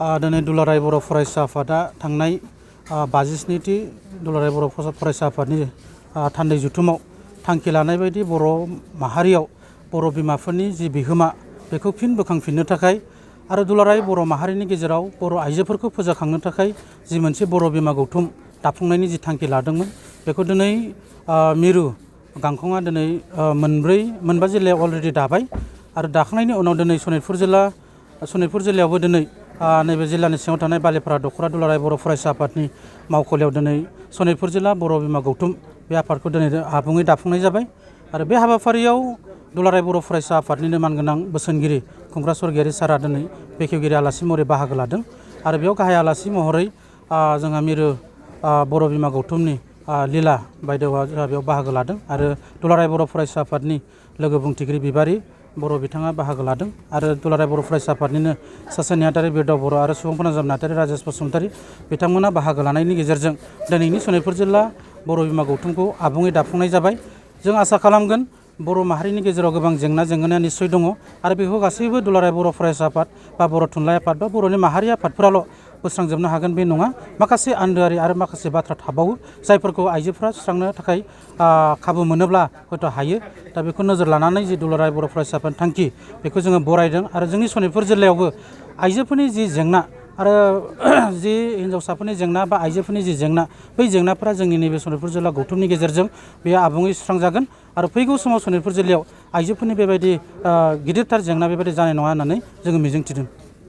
दिनै दुलाराय बर' फरायसा आफादा थांनाय 57थि दुलाराय बर' फरायसा आफादनि थान्दै जथुमाव थांखि लानाय बायदि बर' माहारियाव बर' बिमाफोरनि जि बिहोमा बेखौ फिन बोखांफिननो थाखाय आरो दुलाराय बर' माहारिनि गेजेराव बर' आइजोफोरखौ फोजाखांनो थाखाय जि मोनसे बर' बिमा गौथुम दाफुंनायनि जि थांखि लादोंमोन बेखौ दिनै मिरु गांखंआ दिनै मोनबा जिल्लायाव अलरेडि दाबाय आरो दाखांनायनि उनाव दिनै सनितपुर जिल्लायावबो दिनै नैबे जिल्लानि सिङाव थानाय बालिपारा दख'रा दुलाराय बर' फरायसा आफादनि मावख'लियाव दिनै सनितपुर जिल्ला बर' बिमा गौथुम बे आफादखौ दिनै आबुङै दाफुंनाय जाबाय आरो बे हाबाफारियाव दुलाराय बर' फरायसा आफादनिनो मानगोनां बोसोनगिरि खुंग्रा सरगियारि सारा दिनै बेखेवगिरि आलासि महरै बाहागो लादों आरो बेयाव गाहाय आलासि महरै जोंहा मिरु बर' बिमा गौथुमनि लीला बायदेवआ बेयाव बाहागो लादों आरो दुलाराय बर' फरायसा आफादनि लोगो बुंथिगिरि बिबारि बर' बिथाङा बाहागो लादों आरो दुलाराय बर' फरायसा आफादनिनो सासे नेहाथारि बिरदाव बर' आरो सुबुं फोनांजाब नेहाथारि राजेश बसुमतारी बिथांमोना बाहागो लानायनि गेजेरजों दिनैनि सनितपुर जिल्ला बर' बिमा गौथुमखौ आबुङै दाफुंनाय जाबाय। जों आसा खालामगोन बर' माहारिनि गेजेराव गोबां जेंनाया निस्सय दङ आरो बेखौ गासैबो दुलाराय बर' फरायसा आफाद बा बर' थुनलाइ आफाद बा बर'नि माहारि आफादफोराल' बोस्रांजोबनो हागोन बे नङा। माखासे आन्दोआरि आरो माखासे बाथ्रा थाबावो जायफोरखौ आइजोफोरा सुस्रांनो थाखाय खाबु मोनोब्ला हयथ' हायो। दा बेखौ नोजोर लानानै जि दुलाराय बर' फरायसा आफादनि थांखि बेखौ जोङो बरायदों आरो जोंनि सनितपुर जिल्लायावबो आइजोफोरनि जि जेंना आरो जि हिन्जावसाफोरनि जेंना बा आइजोफोरनि जि जेंना बै जेंनाफोरा जोंनि नैबे सनितपुर जिल्ला गौथुमनि गेजेरजों बेयो आबुङै सुस्रांजागोन आरो फैगौ समाव सनितपुर जिल्लायाव आइजोफोरनि बेबायदि गिदिरथार जेंना बेबायदि जानाय नङा होननानै जोङो मिजिंथिदों।